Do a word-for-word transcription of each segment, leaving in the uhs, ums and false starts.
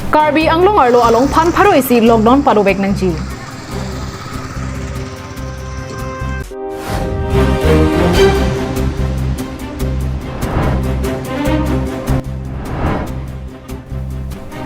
Karbi Anglong arlo along phan pharo isi lockdown padovek nangji.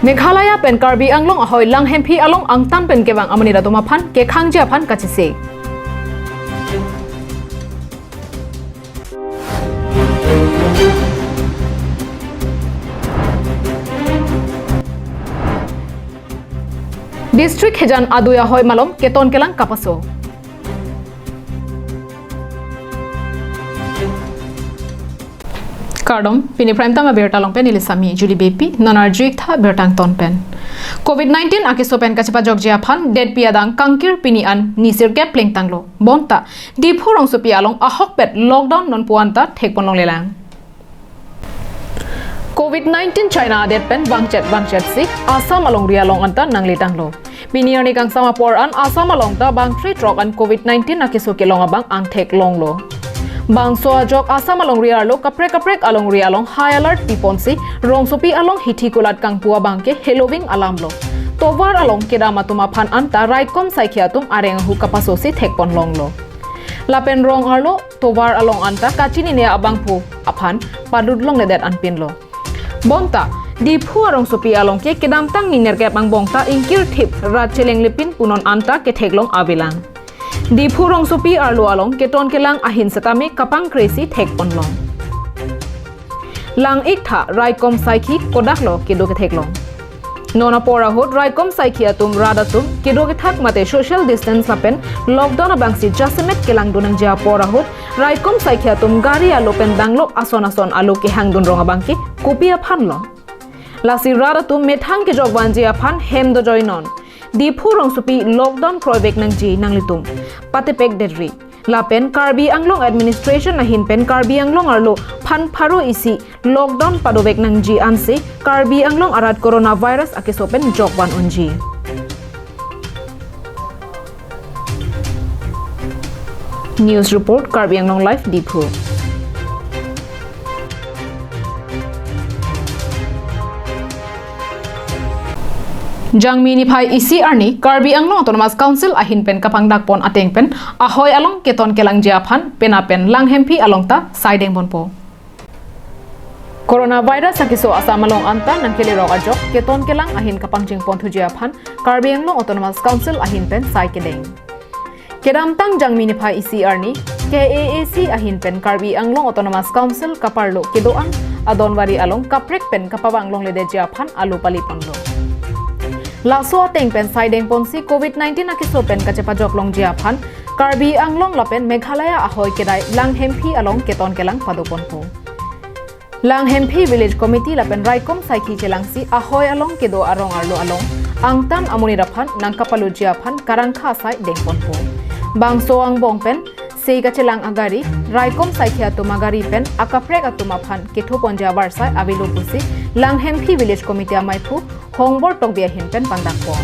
Meghalaya pen Karbi Anglong ahoi Langhemphi along angtan pen kevang amonit atum aphan kekhangji aphan kachese. District hejan adui ahoi malom keton kelang kapaso. Kardom, pini Prime Time abirta along pen neli Sami Julie Beypi, non arju-ik tha birta angton pen. Covid nineteen akeso pen kachepajokji aphan detpi adang kangkir pini an nisirkep plengtanglo. Bonta, Diphu rongsopi along ahokpet lockdown non puan ta thekpon longlelang. Covid nineteen China adet pen vangchet vangchet si Assam alongri along anta nangletanglo. Pini arni kangsam apor an Assam along ta bangphli throk an Covid nineteen akeso kelong abang angthek longlo. Bangso ajok Assam alongri arlo kaprek kaprek alongri along high alert piponsi rongsopi along hithi kulat kangpu abang ke heloving alamlo. Tovar along kedam atum aphan anta raikom saikhi atum areng ahu kapasosi thekpon longlo. Lapen rong arlo tovar along anta kachinine abangphu aphan padut longledet anpinlo. Bonta, Diphu arongsopi along ke kedamtang ninerkep angbong ta ingkirthip rat chelengle pin punon anta ketheklong avelang. Diphu rongsopi arlo along keton kelang ahin setame kapangkresi thekponlong. Lang-ik tha raikom saikhi kodaklo kedo ketheklong. Non apor ahut raikom saikhi atum rat atum kedo kethak mate social distance lapen lockdown abangsi jasemet kelangdun nangji apor ahut raikom saikhi atum gari alo pen danglok ason ason alo kehangdun rong abang ke kopi aphanlo. Lasi rat atum methang kejok vanji aphan hem dojoi non. Diphu rongsopi lockdown kroivek nangji nanglitum patepek detri. Lapen Karbi Anglong Administration ahin pen Karbi Anglong arlo phan pharo isi lockdown padovek nangji ansi Karbi Anglong arat coronavirus akeso pen jokvan unji. News report, Karbi Anglong Live, Diphu. Jangmi niphai isi arni Karbi Anglong Autonomous Council ahin pen kapangdakpon ateng pen ahoi along keton kelangji aphan penap pen Langhemphi along ta saideng ponpo. Coronavirus akeso Assam along anta nangkelerok ajok keton kelang ahin kapangjingpon thuji aphan Karbi Anglong Autonomous Council ahin pen sai kedeng. Kedamtang Jangmi niphai isi arni, K A A C ahin pen Karbi Anglong Autonomous Council kaparlo kedo-an adonvari along kaprek pen kapavang longledetji aphan alo paliponlo. Laso ateng pen saideng ponsi Covid nineteen akeso pen kachepajok longji aphan Karbi Anglong lapen Meghalaya ahoi kedai Langhemphi along keton kelang padoponpo. Langhemphi Village Committee lapen raikom saikhi chelangsi ahoi along kedo arong arlo along angtan amonit aphan nangkapaloji aphan karangkha asai dengponpo. Bangso angbong pen sei kachelang agari, raikom saikhi atum agari pen akaprek atum aphan kethoponji avarsai avelo pusi Langhemphi Village Committee amaiphu Hongbor Tokbi ahin pen pangdakpon.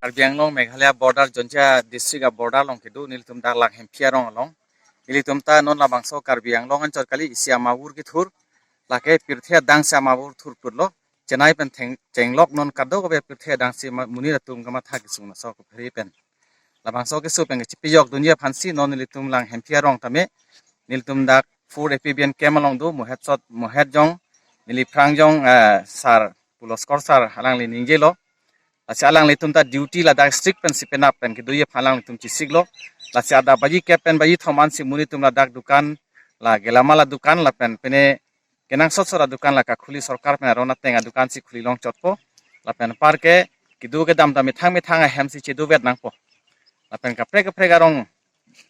Karbi Anglong Meghalaya border, Jaintia district a-border along kedo nelitum dak Langhemphi arong along. Nelitum ta non labangso Karbi Anglong anchot kali, isi amavur kethur, lake pirthe adang si amavur thurphutlo. Chennai pen theng-, chenglok non kadokave pirthe adang si ma-, monit atum kamatha kesung laso kopheri pen. Labangso keso pen kachepajokdunji aphansi non nelitum Langhemphi arong tame, nelitum dak four A P B N camp along do, mohet sot, mohet jong, neli phrang jong, eh, sir, Puloskor sir, alangli ningjelo. Lasi alanglitum ta duty ladak strict pensi penap pen kedoji aphan alanglitum chesiklo. Lasi adap baji kep pen baji thom ansi monit atum ladak dukan, la gelamal adukan lapen pine kenangsot sot adukan la kakhuli, sorkar pen aron ateng adukan si khuli longchotpo. Lapen apar ke kedo kedam ta methang methang ahem si chedovet nangpo. Lapen kaprek kaprek arong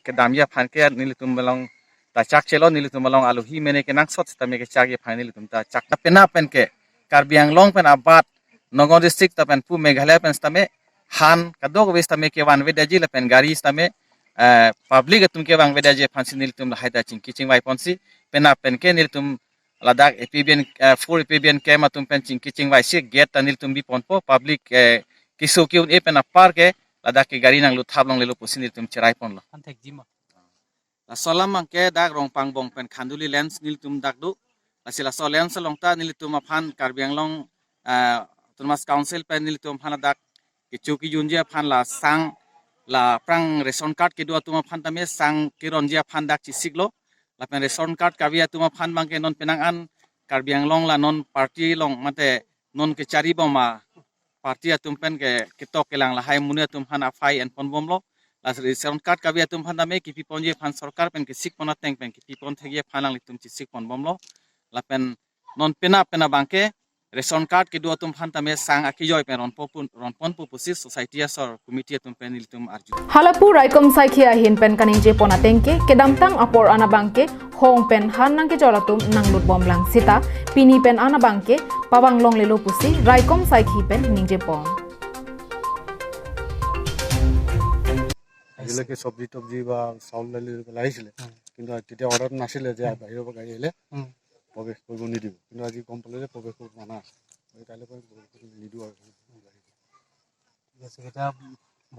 kedamji aphan ke nelitum along ta chakchelo, nelitum along alohi mene kenangsot sitame kechakji aphan nelitum ta chak. Penap pen ke Karbi Anglong pen abat Nagaon district ta pen pu Meghalaya pen sitame han kadokave sitame kevanvedetji lapen gari sitame, eh, public atum kevangvedetji aphansi nelitum lahai ta chingki chingvai ponsi penap pen ke nelitum ladak A P B N, eh, four A P B N camp atum pen chingki chingvaisi gate ta nelitum biponpo, public, eh, keso ke-un-e pen apar ke ladak ke gari nangluthap longlelo pusi nelitum cheraiponlo. Anthekji ma? Laso alam abang ke dak Rongpang angbong pen Khanduli Lanes nelitum dak do. Lasi laso alliance along ta nelitum aphan Karbi Anglong, ah, Autonomous Council pen nelitum aphan ladak kecho kejunji aphan la sang, la aphrang ration card kedo atum aphan tame sang keronji aphan dak chesiklo. Lapen ration card kave atum aphan abangke non penang an Karbi Anglong la non party along mate non kechari bom aparty atum pen ke ketok kelang lahai amonit atum aphan aphai enpon bomlo. Lasi ration card kave atum aphan tame kepi ponji aphan sorkar pen kesik pon ateng pen kepi pon thekji aphan alanglitum chesik pon bomlo. Lapen non penap penap abangke ration card kedo atum aphan tame sang akejoi pen ronpon pu, ronpon pu pusi society asor committee atum pen nelitum arju. Halapu raikom saikhi ahin pen kaningje pon ateng ke kedamtang apor an abangke hong pen han nangkejor atum nanglut bomlang sita pini pen an abangke pavang longlelo pusi raikom saikhi pen ningje pon. আজিলৈকে চব্জি তব্জি বা চাউল দালি লাগিছিলে, হুম। কিন্তু তেতিয়া অৰ্ডাৰ নাছিলে যে হুম। বাহিৰৰ পৰা গাড়ী আহিলে হুম। প্ৰৱেশ কৰিব নিদিব, কিন্তু আজি গম পালোঁ যে প্ৰৱেশ কৰিব মানা আছে। গতিকে কাইলৈৰ পৰা প্ৰৱেশ কৰিব নিদিওঁ আৰু। ঠিক আছে, এতিয়া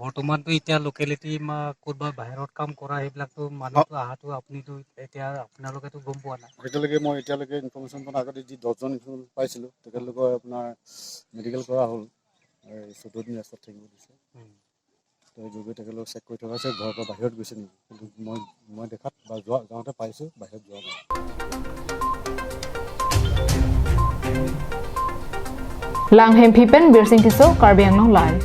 বৰ্তমানতো এতিয়া লোকেলিটি মা ক'ৰবাত বাহিৰত কাম কৰা সেইবিলাকতো মানুহতো অহাটো আপুনিতো এতিয়া আপোনালোকেতো গম পোৱা নাই। এতিয়ালৈকে মই এতিয়ালৈকে ইনফৰমেশ্যন পোৱা নাই। আগতে যি দহজন ইনফৰমেশ্যন পাইছিলোঁ, তেখেতলোকৰ আপোনাৰ মেডিকেল কৰা হ'ল, এই চৈধ্য দিন ৰেষ্টত থাকিব দিছে। হুম। তো এই যোগে তেখেতলোকক চেক কৰি থকা হৈছে, ঘৰৰ পৰা বাহিৰত গৈছে নেকি, কিন্তু মই মই দেখাত বা যোৱা যাওঁতে পাইছোঁ বাহিৰত যোৱা নাই। Langhemphi pen Birsing Tisso, Karbi Anglong Live.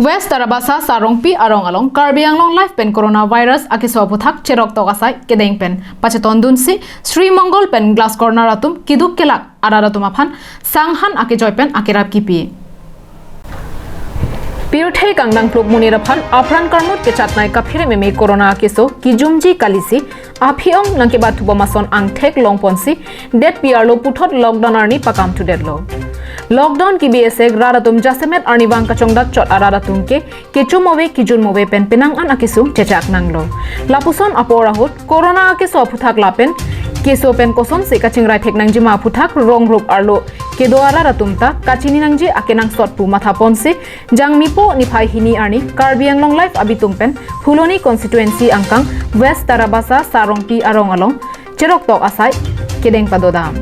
West Tarabasa Sarongpi arong along Karbi Anglong Live pen coronavirus akeso aphuthak cheroktok asai kedeng pen pachetondunsi Sri Mongol pen Glass Corner atum keduk kelak arat atum aphan sanghan akejoi pen akerap kipi. Pirthe kangdang pluk monit aphan apran karmut kechatnei kaphere meme corona akeso kijumji kalisi aphi-ong nangkebathu bom ason angthek longponsi detpi arlo puthot lockdown arni pakamthudetlo. Lockdown kibi esek rat atum jasemet arnivang kachongdat chot arat atum ke kechum ave kijun ave pen penang an akesung chechak nanglo. Lapuson apor ahut corona akeso aphuthak lapen keso pen kosonsi kachingrai thek nangjima aphuthak rong rup arlo kedo arat atum ta kachini nangji akenangsot pu mathaponsi Jangmipo niphai hini arni Karbi Anglong Live abitung pen Phuloni constituency angkang West Tarabasa Sarongpi arong along cheroktok asai kedeng padodam.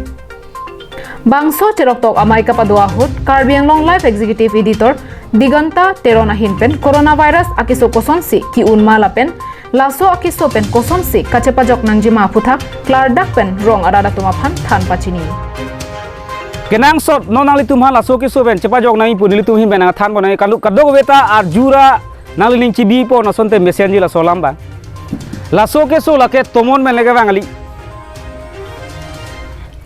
Bangso cheroktok amei kapado ahut Karbi Anglong Live Executive Editor Diganta Teron ahin pen coronavirus akeso kosonsi ki-un ma lapen laso akeso pen kosonsi kachepajok nangjima aphuthak klardak pen rong arat atum aphan than pachini. Kenangsot non nanglitum aphan laso keso pen chepajok nangji pu nelitum ahin pen nangthan pon nangji, kadu kadokave ta arjura nangli ning chibi pon asonte mesenji laso alam abang. Laso keso lake tomon pen le kevang kali.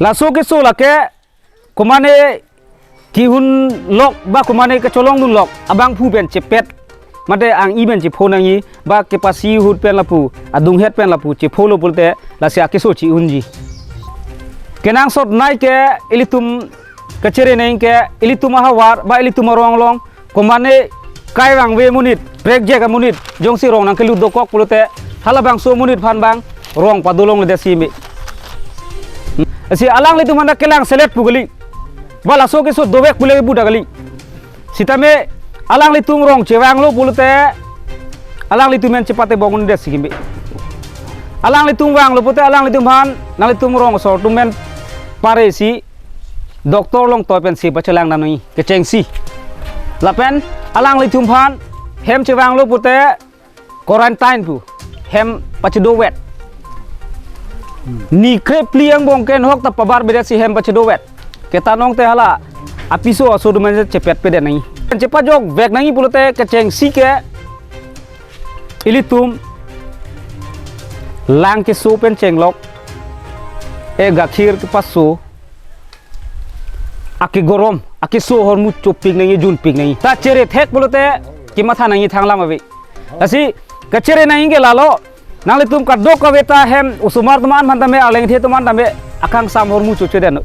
Laso keso lake komane ki-un lok ba komane kacholongdun lok abangphu pen chepet mate ang-i pen chepho nangji ba kepasi ahut pen lapu adunghet pen lapu chepholo pulote lasi akeso chi-unji. Kenangsot nei ke ilitum kachere nangji ke ilitum ahavar ba ilitum arong along komane kai vangve amonit, prekjak amonit jongsi rong nangkelut dokok pulote halabangso amonit aphan abang rong padolongledetsi me. Lasi alanglitum aphan ta kelang selet pu kali. Ba laso keso dovek pule pu ta kali. Sitame alanglitum rong chevanglo pulote alanglitum pen chepate bong-un detsi keme. Alanglitum vanglo pulote alanglitum aphan nanglitum rong asor atum pen paresi doctor along toi pensi pachelang dam nangji kechengsi. Lapen alanglitum aphan hem chevanglo pulote quarantine pu hem pachedovet. Ni krephli angbong ke nahok ta pabar bedetsi hem pachedovet. Ketanong te hala apiso aso atum pen chepet pedet nangji. Chepajokvek nangji pulote kechengsi ke ilitum lang keso pen chenglok, e gakhir kepaso, akegorom, akeso ahormu chopik nangji, junpik nangji. Ta chere thek pulote kematha nangji thanglam ave. Lasi kachere nangji ke lalo, nanglitum kadokave ta hem osomar atum aphan tame, arlengthe atum aphan tame akangsam ahormu chochodet non.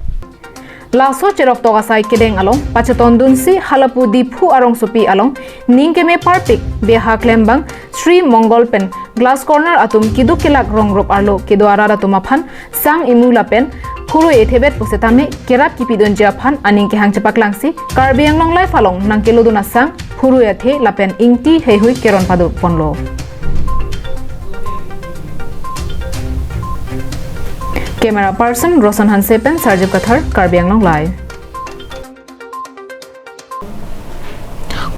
Laso cheroktok asai kedeng along pachetondunsi halapu Diphu arongsopi along ning keme parpik beha klembang Sri Mongol pen Glass Corner atum keduk kelak rong rup arlo kedo arat atum aphan sang imu lapen phurui ethebet pusitame kerap kipidunji aphan aning kehang chepaklangsi Karbi Anglong Live along nangkelodun asang phurui athe lapen ingti heihui keron padoponlo. Camera person Rosan Hanse pen Sarjip Kathar, Karbi Anglong Live.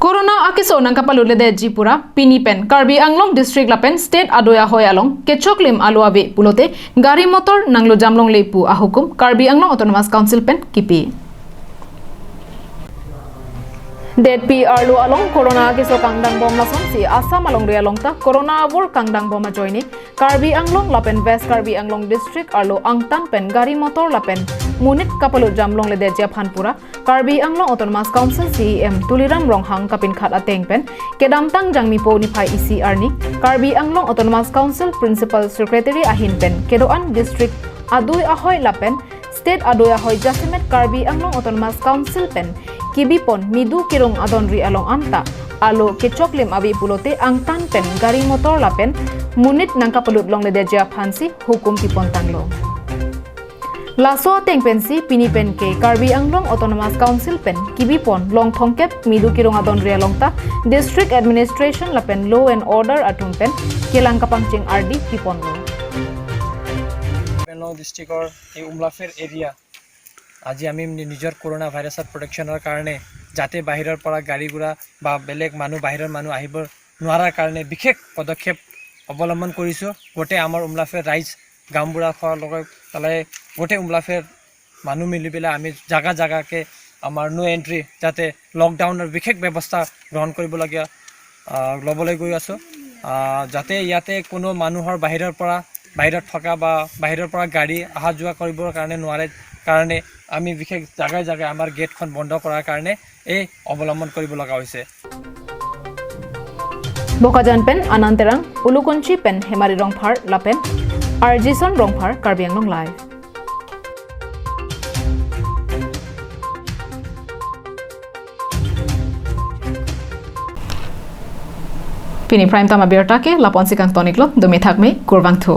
Corona akeso nangkapalutledetji pura pini pen Karbi Anglong District lapen State adoi ahoi along kechoklim alo ave pulote gari motor nanglojam longle pu ahukum Karbi Anglong Autonomous Council pen kipi. Detpi arlo along Corona akeso kangdangbom lasonsi Assam alongri along ta Corona avur kangdangbom ajoine Karbi Anglong lapen West Karbi Anglong District arlo angtan pen gari motor lapen monit kapalutjam longledetji aphan pura Karbi Anglong Autonomous Council C E M Tuliram Ronghang kapinkhat ateng pen kedamtang Jangmipo niphai isi arni Karbi Anglong Autonomous Council Principal Secretary ahin pen kedo-an district adoi ahoi lapen State adoi ahoi jasemet Karbi Anglong Autonomous Council pen kibipon midu kirung adonri along anta alo kechoklim ave pulote angtan pen gari motor lapen monit nangkapalut longledetji aphansi hukum pipontanglo. Laso ateng pensi pini penke Karbi Anglong Autonomous Council pen kibipon long thomkep midu kirung adonri along ta District Administration lapen Law and Order atum pen kelang kapangcheng ardi piponlo. পেনলং ডিষ্ট্ৰিক্টৰ এই উমলাফেৰ এৰিয়া আজি আমি নি- নিজৰ কৰোণা ভাইৰাছৰ প্ৰটেকশ্যনৰ কাৰণে যাতে বাহিৰৰ পৰা গাড়ী ঘোঁৰা বা বেলেগ মানুহ বাহিৰৰ মানুহ আহিব নোৱাৰাৰ কাৰণে বিশেষ পদক্ষেপ অৱলম্বন কৰিছোঁ। গোটেই আমাৰ উমলাফেৰ ৰাইজ গাঁওবুঢ়া খোৱাৰ লগে লগে গোটেই উমলাফেৰ মানুহ মিলি পেলাই আমি জাগা জাগাকে আমাৰ ন' এণ্ট্ৰি যাতে লকডাউনৰ বিশেষ ব্যৱস্থা গ্ৰহণ কৰিবলগীয়া আহ, ল'বলৈ গৈ আছোঁ। আহ, যাতে ইয়াতে কোনো মানুহৰ বাহিৰৰ পৰা বাহিৰত থকা বা বাহিৰৰ পৰা গাড়ী অহা যোৱা কৰিবৰ কাৰণে নোৱাৰে কাৰণে আমি বিশেষ জাগাই জাগাই আমাৰ গেটখন বন্ধ কৰাৰ কাৰণে এই অৱলম্বন কৰিব লগা হৈছে। Bokajan pen Anand Terang, Ulukunchi pen Hemari Rongphar lapen Arjison Rongphar, Karbi Anglong Live. Pini prime time abirta ke lapu-ansi kangtoniklo, dumi thakme, kurvangthu.